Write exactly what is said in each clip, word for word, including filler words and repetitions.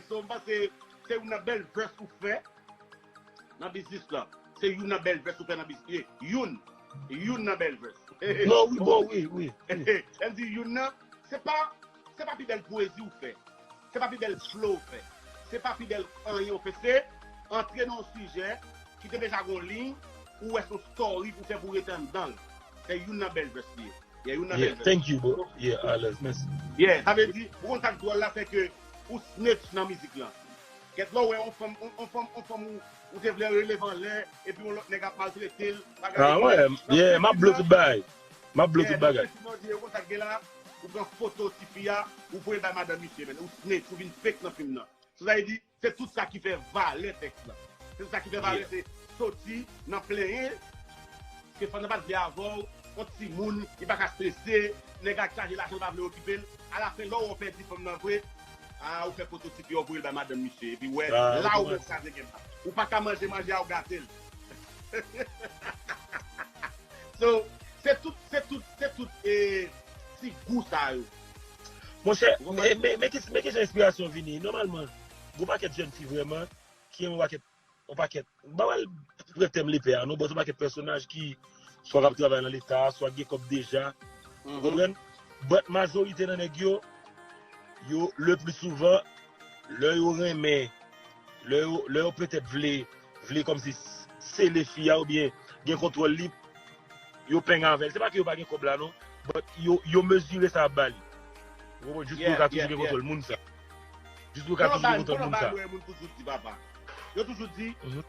So, m panse se youn nan bèl vès ou fè nan biznis la. Se youn nan bèl vès ou fè nan biznis. Youn. Youn nan bèl vès. Non, wi, bon, wi, wi, wi. Sa vle di youn nan, se pa, se pa pi bèl pwezi ou fè. Se pa pi bèl flow ou fè. Se pa pi bèl anyen ou fè. Se antre nan yon sijè ki te deja gon liy, ou wè se yon story pou fè pou rete anndan l. Se youn nan bèl vès li ye. Yeah, youn nan Yeah, bèl vès. Thank you, bro. Yeah, Alex, mèsi. Yeah, sa vle di, ou konn sa k dwòl la, se ke ou snitch nan mizik lan. Kèt lè w wè yon fanm, yon, yon fanm, yon fanm ou, ou te vle rele anlè, epi yon lòt nèg ap maltrete l, bagay Ah epi wè, nèg, yeah, m ap blow tout bagay. M ap blow yeah, tout bagay. Nèg yo di yo konn sa k gen la, ou pran foto tifi a, ou voye bay madanm misye, men ou snitch, ou vin fake nan fim nan. Sa vle di, se tout sa ki fè valè tèks la. Se tout sa ki fè valè, Yeah. se soti nan plenyen, ke fanm nan pa t vle avè w, yon timoun, li pa ka strese, nèg la chaje lajan, l pa vle okipe l. Alafen, lè w pèdi fanm nan vre, a, ou fè foto tifi a, ou voye l bay madanm misye, epi wè, Ah, la ou ou kòmanse. Kraze game la. Ou pa ka manje manje a, ou gate l. So, se tout, se tout, se tout, e, ti gou sa yo. Monchè, Ou konprann? men, men, men ki, men ki jan enspirasyon vini? Nòmalman, gon pakèt jèn fi vrèman ki renmen yon pakèt, yon pakèt. M pa pral pran tèm lepè a, non, but yon pakèt pèsonaj ki swa k ap travay nan leta, swa ki gen kòb deja. Ou Mhm. konprann? But majorite nan nèg yo, yo, le pli souvan, lè yo renmen, lè yo, lè yo petèt vle, vle kòmsi sele fi a oubyen gen kontwòl li, yo peng avè l. Se pa ke yo pa gen kòb la, non, but yo, yo mezire sa y ap ba li. Ou konprann? Jis pou yo Yeah, ka toujou yeah, gen yeah. kontwòl moun sa. Jis pou yo ka Bon, toujou gen ba, kontwòl bon, moun ba, sa. Lwe moun toujou di, papa. Yo toujou di, Mhm.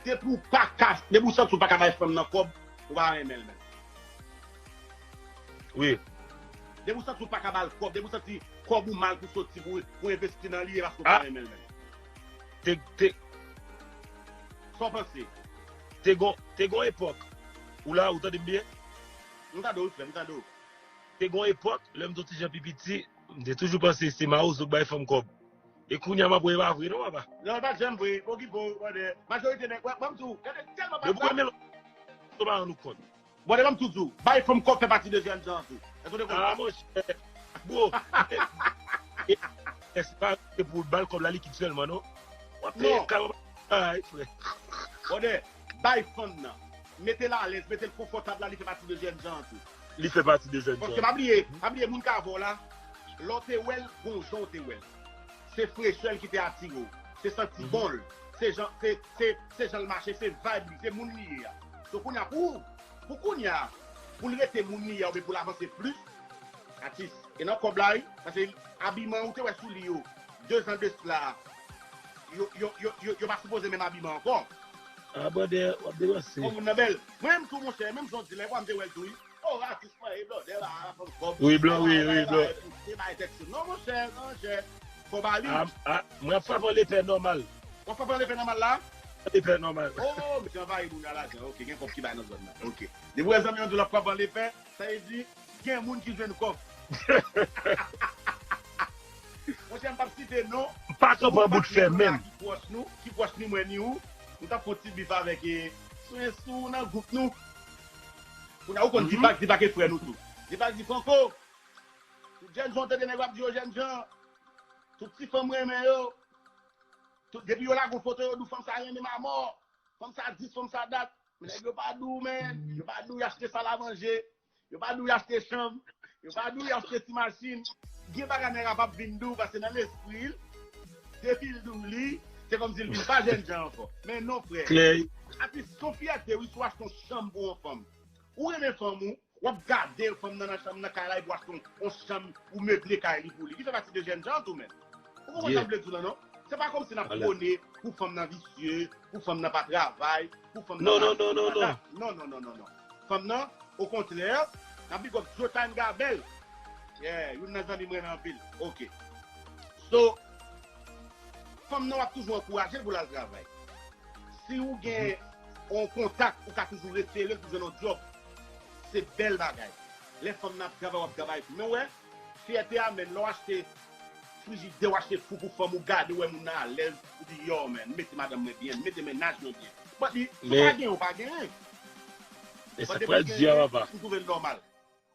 depi w pa ka, depi w santi w pa ka bay fanm nan kòb, ou pa renmen l menm. Wi. Depi w santi w pa ka ba l kòb, depi w santi kòb ou mal pou soti, pou, pou envesti nan li, e paske w pa Ah. renmen l menm. Te, te, Sa w panse? Te gon, te gon epòk. Ou la, ou tande m byen? M tande w, frè, m tande w. Te gon epòk, lè m t yon ti jan pi piti, m te toujou panse se mawozo k bay fanm kòb. E kounye a m ap wè e pa vre non, papa. Non, e pa t janm vre. Okipe w, brother. Majorite nèg, wè, ban m di w, gade tèlman Yo baz pou la. Renmen lòt, yo pa rann ou kont. Brother, ban m tou di w, bay fanm kòb fè pati de jènjan tou. Èske w te konn Ah, sa? Monchè. Bro. E, e, e se pa se pou ba l kòb la likid sèlman, non. W ap peye Non. kay, w ap bay, frè. Brother, bay fanm nan. Mete l alèz, mete l konfòtab la, li fè pati de jènjan an tou. Li fè pati de jènjan. Paske pa bliye, pa bliye moun k avè w la, lè w te wè l, gon jan w te wè l. Se frechè l ki te atire w. Se santi Mhm. bon l. Se jan, se, se, se jan l mache, se vibe li, se moun li ye a. So kounye a, pou, pou kounye a, pou l rete moun li ye a, oubyen pou l avanse plis, atis. E nan kòb la, wi, paske abiman ou te wè sou li yo, de zan de sila, yo, yo, yo, yo, yo pa sipoze menm abiman ankò. Ah, brother, w ap depanse. Fò moun nan bèl. Mwen menm tou, monchè, menm jan w di la, e pa m te wè l tou, wi. Oh, atis mwen, e blòdè la, la fanm kòb. Wi, blan, wi, wi, blan. Te bay tèt sou. Non, monchè, non, monchè. Fò ba li. Ah, ah, mwen ap frape an lepè nòmal. W ap frape an lepè nòmal la? Lepè nòmal. Oh, mesye anvayi moun nan lajan. Ok, gen kòb ki bay nan zòn nan. Ok. Depi w wè zanmi an di w l ap frape an lepè, sa vle di, gen moun ki jwenn kòb. Monchè, m p ap site non. M pa kanpe an bout fè menm. Ki pwòch nou, ki pwòch ni mwen ni ou, nou t ap fè yon ti bif avèk, e, sou, sou nan gwoup nou. Kounye a, ou konn Mhm. Dipak, Dipak e frè nou tou. Dipak di, Franco, tout jènjan w tande nèg yo ap di yo jènjan, tout ti fanm renmen yo. Tout, depi yo lage yon foto, yo di w fanm sa renmen m amò. Fanm sa dis, fanm sa dat. Men nèg yo pa di w, men. Yo pa di w y achte sal a manje. Yo pa di w y achte chanm. Yo pa di w y achte ti machin. Gen bagay nèg la p ap vin di w, paske nan lespri l, depi l di w li, se kòmsi l vin pa jènjan ankò. Men non, frè. Klè. Atis, se yon fyète, wi, si w achte yon chanm pou yon fanm. Ou renmen fanm ou, w ap gade fanm nan nan chanm nan kay la, epi w achte yon, yon chanm, ou meble kay li pou li. Li fè pati de jènjan tou menm. Ou konprann sa m vle di w la, non? Se pa kòmsi n ap pwone pou fanm nan visye, pou fanm nan pa travay, pou fanm nan pa... Non, non, non, non, non. Non, non, non, non, non. Fanm nan, okontrè, n ap big up Joe Time Gabel. Yeah, youn nan zanmi m renmen anpil. Ok. So, fanm nan w ap toujou ankouraje l pou l al travay. Si ou gen yon kontak, ou ka toujou refere l pou jwenn yon djòb. Se bèl bagay. Lè fanm nan ap travay, w ap travay tou. Men w wè, fyète a, menm lè w achte frijidè, w achte fou pou fanm ou, gade w wè moun nan alèz, ou di, yo, man, m mete madanm mwen byen, m mete mennaj mwen byen. But li, si w pa genyen, ou pa genyen. Men sa k pral di a, papa. M twouve l nòmal.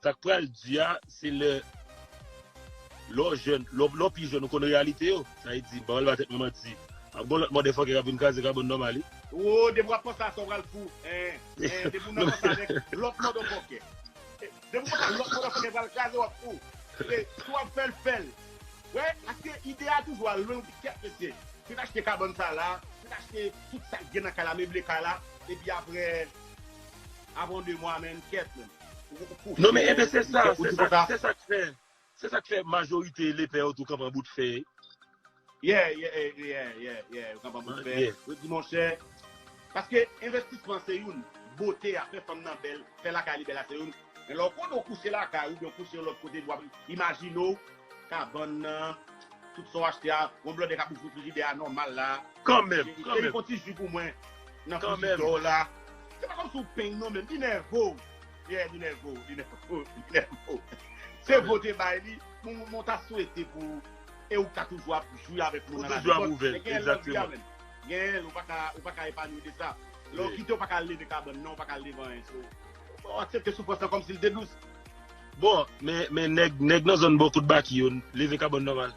Sa k pral di a, se lè lè w jèn, lè w lè w pi jèn, ou konn reyalite yo. Sa vle di, m pa pral ba tèt mwen manti. Ap gen lòt motherfucker k ap vin kraze kabann nòmal, wi. Wo, depi w ap panse a sa, w pral fou. Hein, hein, depi w nan panse avèk lòt motherfucker. Depi w panse a lòt motherfucker pral kraze, w ap fou. Se, si w ap fè l, fè l. Wè, paske ide a toujou al lwen, ou di kèt mesye. Se n achte kabann sa la, se n achte tout sa k gen nan kay la, meble kay la, epi apre, apre yon de mwa, men kèt, men. Non, men, enben, se sa, se sa, se sa k fè. Se sa k fè majorite lepè yo tou kanpe an bout fè. Yeah, yeah, yeah, yeah, yeah, yo kanpe an bout fè. Yo di, monchè, paske envestisman se youn, bote a, fè fanm nan bèl, fè lakay li bèl la se youn. Men lè w konnen w kouche lakay oubyen w kouche yon lòt kote, w ap imajine w, kabann nan, tout sa w achte a, yon blòdè k ap ouvri frijidè a nòmal la. Kanmenm, kanmenm. Fè yon ti ji pou mwen, nan frijidè w la. Se pa kòmsi w penyen non, men li nève w. Yeah, li nève w, li nève w, li nève w. Se vo te bay li, mwen, mwen ta swete pou ou, e ou ka toujou ap jwi avèk moun nan lavi. Ou toujou ap ouvè l, egzakteman. Gen lè ou pa ka, ou pa ka epanwi de sa. Lè w kite, ou pa ka leve kabann nan, ou pa ka leve anyen. So, ou aksepte soufrans lan kòmsi l te dous. Bon, men, men nèg, nèg nan zòn bò kout Baki yo, leve kabann nòmal.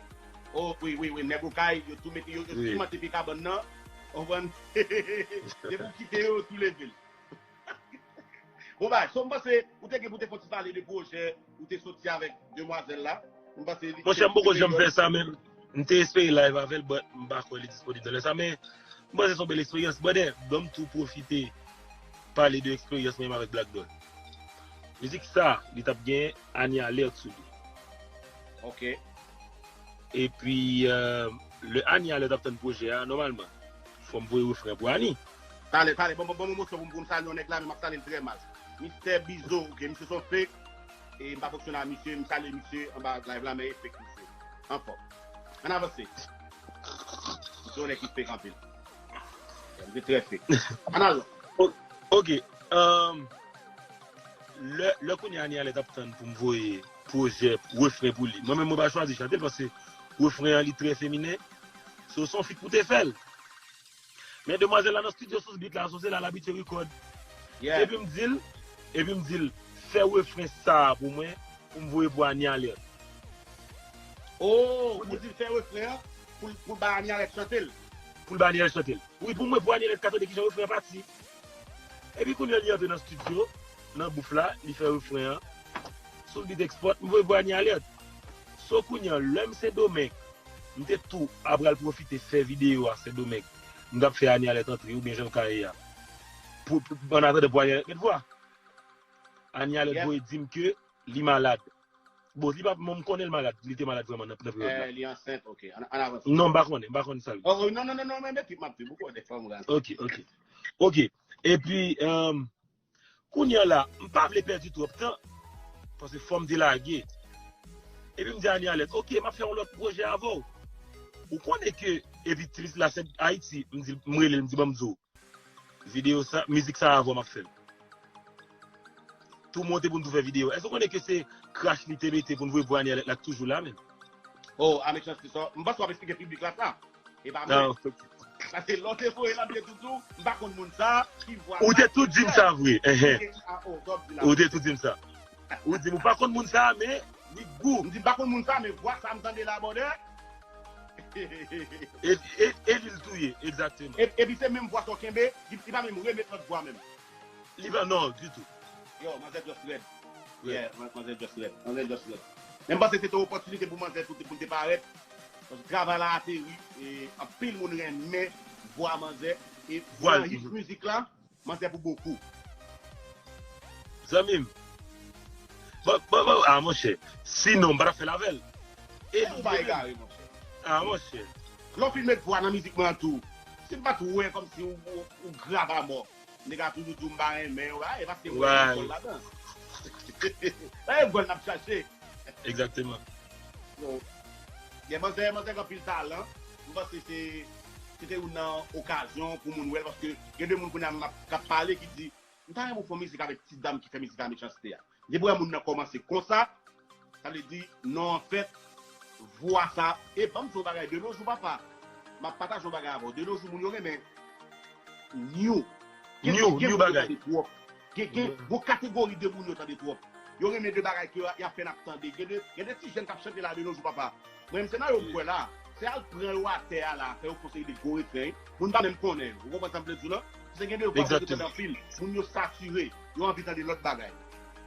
Oh, wi, wi, wi, nèg Okay, yo tou mete, yo, yo simante pye kabann nan. Ou konprann? Depi w kite yo, yo tou leve l. Bon, bay, so m panse, ou te gen pou te fè yon ti pale de pwojè, ou te soti avèk demwazèl la. M panse li te. Monchè, m poko janm fè sa, men m te espere live avè l, but m pa kwè li disponib nan lè sa, men m panse se yon bèl eksperyans. Brother, ban m tou pwofite pale de eksperyans mwen menm avèk Black Don. Mizik sa, li t ap gen Annie Alerte sou li. Ok. Epi, euh, lè Annie Alerte ap tann pwojè a, nòmalman, fò m voye refren pou Annie. Talè, talè, ban mwen, ban mwen yon moso pou m, pou m salye yon nèg la, men m ap salye l trè mal. Mistè Bizo, ok, misye se yon fake. E m pa fonksyone a misye, m salye misye anba live la, men e fake misye. Anfòm. Ann avanse. Misye yon nèg ki fake anpil. Misye trè fake. Ann al. O- Ok. Um, lè, lè kounye a Annie Alerte ap tann pou m voye pwojè, refren pou li. Mwen menm, mwen pa chwazi chante l paske refren an li trè feminen. So, se yon feat pou te fè l. Men demwazèl la nan studio sou beat la, so se la l abitye record. Epi m di l, epi m di l, fè refren sa a pou mwen, pou m voye pou Annie Alerte. Oh, ou di l fè refren an pou, pou l bay Annie Alerte chante l. Pou l bay Annie Alerte chante l. Wi, pou mwen, pou Annie Alerte ka tande kijan refren an pati. Epi kounye a li antre nan studio, nan bouf la, li fè refren an. Sou beat export, m voye pou Annie Alerte. So kounye a, lè m Sendomeng, m te tou apral pwofite fè videyo a Sendomeng. M t ap fè Annie Alerte antre oubyen jan l ka ye a. Pou, pou, an atandan pou Annie Alerte met vwa. Annie Alerte voye di m ke li malad. Bon, li pa, mwen, m konnen l malad, li te malad vrèman nan, nan peryòd la. Eh, li ansent, ok. Ann, ann avanse. Non, m pa konnen, m pa konnen sa l di. Oh, non, non, non, non, men met li, m ap di, m konnen fanm ou ka. Ok, ok. Ok. Epi, um, kounye a la, m pa vle pèdi twòp tan, paske fò m delage. Epi m di Annie Alerte, ok, m ap fè yon lòt pwojè avè w. Ou konnen ke, epi tris la, se Ayiti, m di, m rele l, m di, ban m di w. Videyo sa, mizik sa avè w m ap fè l. Tou monte pou n tou fè videyo. Èske w konnen ke se crash li te mete pou n voye pou Annie Alerte la k toujou la menm? Oh, a mechanste sa. M panse w ap eksplike piblik la sa. E pa mwen. Paske lè w te voye l ap di toutou, m pa konn moun sa, ki vwa sa. Ou te tou di m sa vre. Ou te tou di m sa. Ou di m ou pa konn moun sa, men li gou. M di m pa konn moun sa, men vwa sa m tande la, brother. E, e, e li l touye, egzakteman. E, epi se menm vwa sa w kenbe, li, li pa menm remet lòt vwa menm. Li pa, non, ditou. Yo, manzè just rèd. Yeah, manzè just rèd. Manzè just rèd. Men m panse se te yon opòtinite pou manzè tou pou l te parèt. Paske travay la ateri, e anpil moun renmen vwa manzè. E vwa nan hit mizik la, manzè pou bokou. Zanmi m. Bon, bon, bon, ah, monchè. Sinon, m pa t ap fè l avè l. E li menm. Ah, monchè. Lè w fin met vwa nan mizik mwen an tou, si m pa t wè kòmsi ou, ou, ou grav amò, nèg la toujou di w m pa renmen w, e paske mwen gen vòl ladan. Sa e vòl n ap chache. Egzakteman. Bon, gen manzè, manzè gen anpil talan. M panse se, se te youn nan okazyon pou moun wè l, paske gen de moun kounye a k ap pale ki di, m ta renmen w fè yon mizik avèk ti dam ki fè mizik a mechanste a. Depi w wè moun nan kòmanse konsa, sa vle di, non, anfèt, vwa sa, e ban m di w yon bagay, de nos jours, papa, m ap pataje yon bagay avè w, de nos jours, moun yo renmen new. New, new bagay. Gen, gen, gen moun yo tande twòp. Gen, gen, gon kategori de moun yo tande twòp. Yo renmen de bagay ke y ap fè n ap tande. Gen de, gen de ti jèn k ap chante la de nos jours, papa. Mwen menm, se nan yo m kwè la. Se al pran yo atè a la, fè yo fè yon seri de gwo refren. Moun pa menm konnen yo. Ou konprann sa m vle di w lan? Paske gen de vwa ke yo tande anpil. Moun yo satire. Yo anvi tande lòt bagay.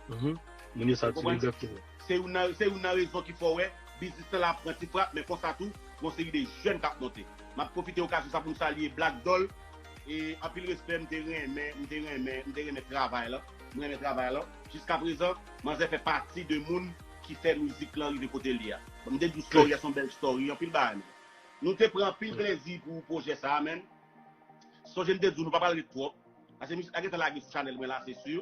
Moun yo satire, egzakteman. Se youn nan, se youn nan rezon ki fè w wè biznis lan la ap pran ti frap, men konsa tou, gon seri de jèn k ap monte. M ap pwofite okazyon sa pou m salye Black Doll. E anpil respè, m te renmen, m te renmen, m te renmen travay lan. M renmen travay lan. Jiskaprezan, manzè fè pati de moun ki fè mizik lan rive kote l ye a. M te di w story a se yon bèl story, anpil bagay menm. Nou te pran anpil plezi pou pwojè sa a, menm. Sonje m te di w, nou pa pral ret twòp. Paske mizik la gentan lage sou chanèl mwen la, se si.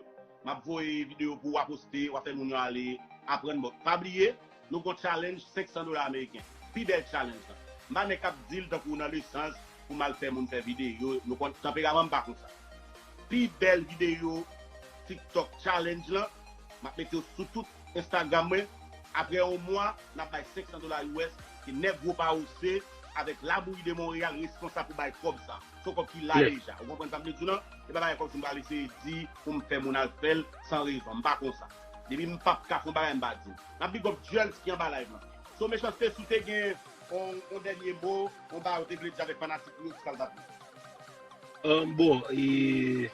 M ap voye videyo pou w a poste, w a fè moun yo ale aprann. Bon, pa bliye, nou gon challenge senk san dola ameriken. Pi bèl challenge lan. M pa nèg k ap di l tankou nan le sans pou m al fè moun fè videyo. Nou konn tanperaman m pa konsa. Pi bèl videyo TikTok challenge lan, m ap mete yo sou tout Instagram mwen. Apre yon mwa, n ap bay senk san dola U S, ke Nèg Gwo Pawose avèk Labouyi de Montréal responsab pou bay kòb sa. Se yon kòb ki la deja. Ou konprann sa m vle di w lan? E pa bagay kòmsi m pral eseye di pou m fè moun al fè l san rezon. M pa konsa. Depi m p ap ka fè yon bagay, m pa di l. M ap big up Jules ki anba live lan. So, Mechanste, si w te gen yon, yon dènye mo, yon bagay ou te vle di avèk fanatik nou, sa l t ap ye. Ahn, bon, e,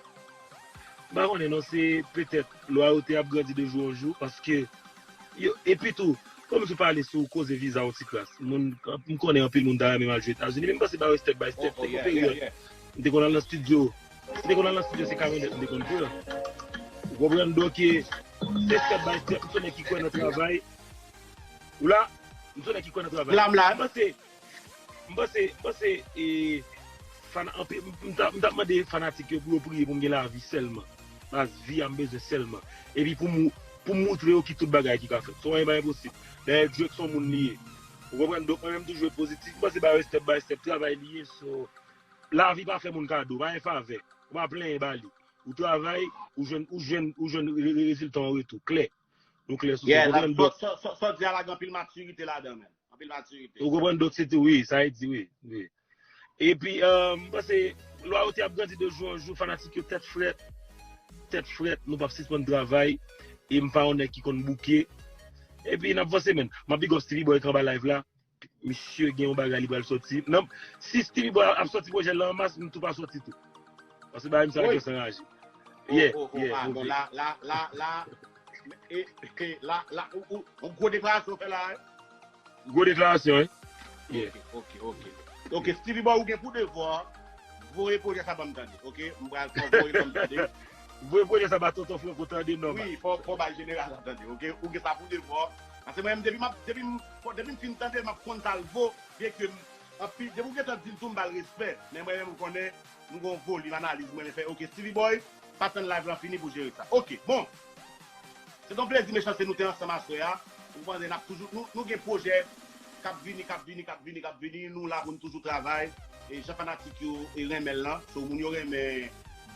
m pa konnen non, se petèt lwayote ap grandi de jou an jou, paske, yo, epi tou, kòm sou pale sou koze viza yon ti kras, moun, m konnen anpil moun ta renmen m al jwe Etazini, men m panse bagay step by step, te gon peryòd, m te konn al nan estidyo, m te konn al nan estidyo, se kamyonèt m te konn pran. Ou konprann? Donk, e, se step by step, m se nèg ki kwè nan travay. Ou la? M se nèg ki kwè nan travay. La, m la. M panse, M panse, m panse, e, fana-, anpe-, m, m t ap, m t ap mande fanatik yo pou yo priye pou m gen lavi sèlman. Baz, vi a m bezwen sèlman. Epi pou m, pou m moutre yo ki tout bagay ki ka fèt. Se yon bagay enposib. Dayè, Drake se yon moun li ye. Ou konprann? Donk, mwen menm toujou ret pozitif. M panse bagay yo step by step, travay li ye. So, lavi pa fè moun kado, pa gen favè. Ou pa plenyen ba li. Ou travay, ou jwenn, ou jwenn, ou jwenn re-, re-, rezilta an retou. Klè. Nou klè sou sa. Ou konprann? Donk, sa, sa, sa w di a la gen anpil matirite ladan, menm. Anpil matirite. Ou konprann? Donk, se tou, wi, sa e di, wi, wi. Epi, euh, m panse, lwayote ap grandi de jou an jou, fanatik yo tèt frèt, tèt frèt, nou p ap sispann travay, e m pa yon nèg ki konn bouke. Epi, n ap vanse, menn. M ap big up Stevie Boy ki anba live la. Misye gen yon bagay li pral sòti. Non, si Stevie Boy ap sòti pwojè l lan an mas, m tou pa sòti tou. Paske bagay misye a gen san raje. Yeah, yeah, ah, bon, la, la, la, la, e, e, la, la, ou, ou, yon gwo deklarasyon w fè la, wi. Gwo deklarasyon, wi. Yeah. Ok, ok, ok. Ok, Stevie Boy, ou gen pou devwa voye pwojè sa ban m tande, ok? M pral fè w voye l ban m tande. Voye pwojè sa ba Tonton Franco tande, nòmal. Wi, fò, fò bay jeneral la tande, ok? Ou gen sa pou devwa. Paske mwen menm, depi m ap, depi m, depi m fin tande l, m ap konn sa l vo, byenke m, anpil, depi w gentan di l tou, m ba l respè. Men mwen menm, ou konnen, m gon volim, analiz mwen renmen fè. Ok, Stevie Boy, pa tann live lan fini pou jere sa. Ok, bon. Se t on plezi, Mechanste, nou te ansanm aswè a. Ou konnen n ap toujou, nou, nou gen pwojè k ap vini, k ap vini, k ap vini, k ap vini. Nou la pou n toujou travay. E jan fanatik yo e renmen l lan. So, moun yo renmen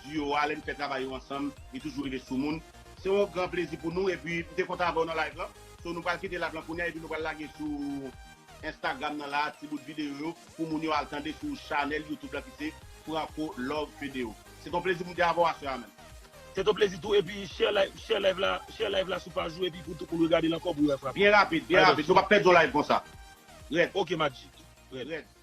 duo a, lè n fè travay yo ansanm, li toujou rive sou moun. Se yon gran plezi pou nou, epi m te kontan avè w nan live lan. So, nou pral kite live lan kounye a, epi nou pral lage sou Instagram nan la, ti bout videyo yo, pou moun yo al tande sou chanèl YouTube la ki se Franco Love Fedeo. Se t on plezi pou m te avè w aswè a, menn. Se t on plezi tou, epi share live, share live la, share live la sou paj ou, epi pou tout moun regade l ankò pou yo wè frape. Byen rapid, byen rapid. Nou p ap pèdi yon live konsa. Rèd. Ok, Madji. Rèd. Rèd.